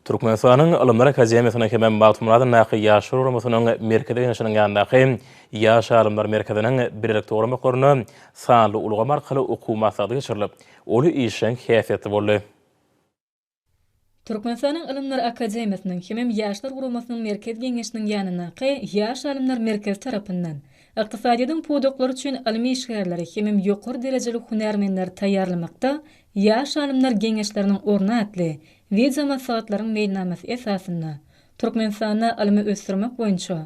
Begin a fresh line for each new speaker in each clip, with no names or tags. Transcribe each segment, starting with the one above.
Türkmenistanyň Ylymlar akademiýasynyň hemem Magtymguly adyndaky Ýaşlar guramasynyň Merkezi Geňeşiniň ýanyndaky Ýaş alymlar merkeziniň bilelikde guramaklarynda sanly ulgam arkaly okuw maslahaty geçirilip, ol işjeň häsiýetli boldy.
Türkmenistanyň Ylymlar akademiýasynyň hemem Ýaşlar guramasynyň Merkezi Geňeşiniň ýanyndaky Ýaş alymlar merkezi tarapyndan ykdysadyýetiň pudaklary üçin ylmy işgärleri hemem ýokary derejeli hünärmenleri taýýarlamakda Ýaş alymlar geňeşleriniň orny atly wideomaslahatlaryň meýilnamasy esasynda Türkmenistanda ylmy ösdürmek boýunça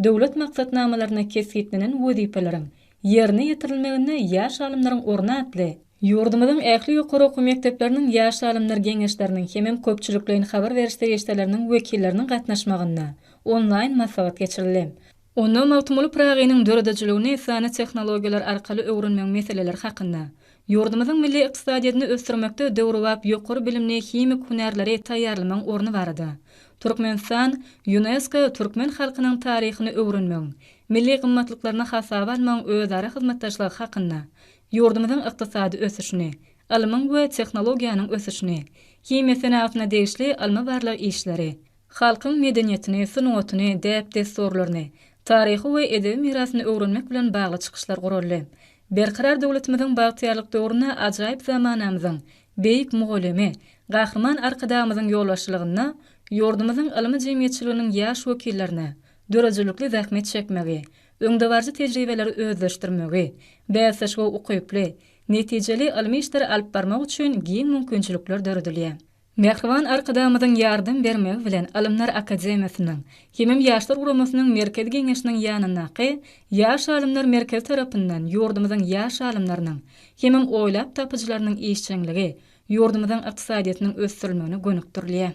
döwlet maksatnamalarynda kesgitlenen wezipeleriň ýerine ýetirilmeginde ýaş alymlaryň orny atly ýurdumyzyň ähli ýokary okuw mekdepleriniň ýaş alymlar geňeşleriniň hemem köpçülikleýin habar beriş serişdeleriniň wekilleriniň gatnaşmagynda onlaýn maslahat geçirildi. Onda Magtymguly Pyragynyň döredijiligini sanly tehnologiýalar arkaly öwrenmegiň meseleleri hakynda, ýurdumyzyň milli ykdysadyýetini ösdürmekde döwrebap ýokary bilimli himik hünärleri taýýarlamagyň orny barada, Türkmenistan, Ýunesko türkmen halkynyň taryhyny öwrenmegiň, milli gymmatlyklaryny hasaba almagyň özara hyzmatdaşlygy hakynda, ýurdumyzyň ykdysady ösüşini, ylmyň we tehnologiýanyň ösüşini, himiýa senagatyna degişli ylmy-barlag işleri, Halkyň medeniýetini, sungatyny, däp-dessurlaryny, taryhy we edebi mirasyny öwrenmek bilen bagly çykyşlar guraldy. Berkarar döwletimiziň bagtyýarlyk döwründe ajaýyp zamanamyzyň beýik mugallymy, Gahryman Arkadagymyzyň ýolbaşçylygynda ýurdumyzyň ylmy jemgyýetçiliginiň ýaş wekillerine döredijilikli zähmet çekmegi, öňdebaryjy tejribeleri özleşdirmegi, bäsleşige ukyply, netijeli ylmy işleri alyp barmak üçin giň mümkinçilikler döredilýär. Mähriban Arkadagymyzyň ýardam bermegi bilen Ylymlar akademiýasynyň hemem Ýaşlar guramasynyň Merkezi Geňeşiniň ýanyndaky Ýaş alymlar merkezi tarapyndan ýurdumyzyň ýaş alymlarynyň hemem oýlap tapyjylarynyň işjeňligi ýurdumyzyň ykdysadyýetiniň ösdürilmegine gönükdirilýär.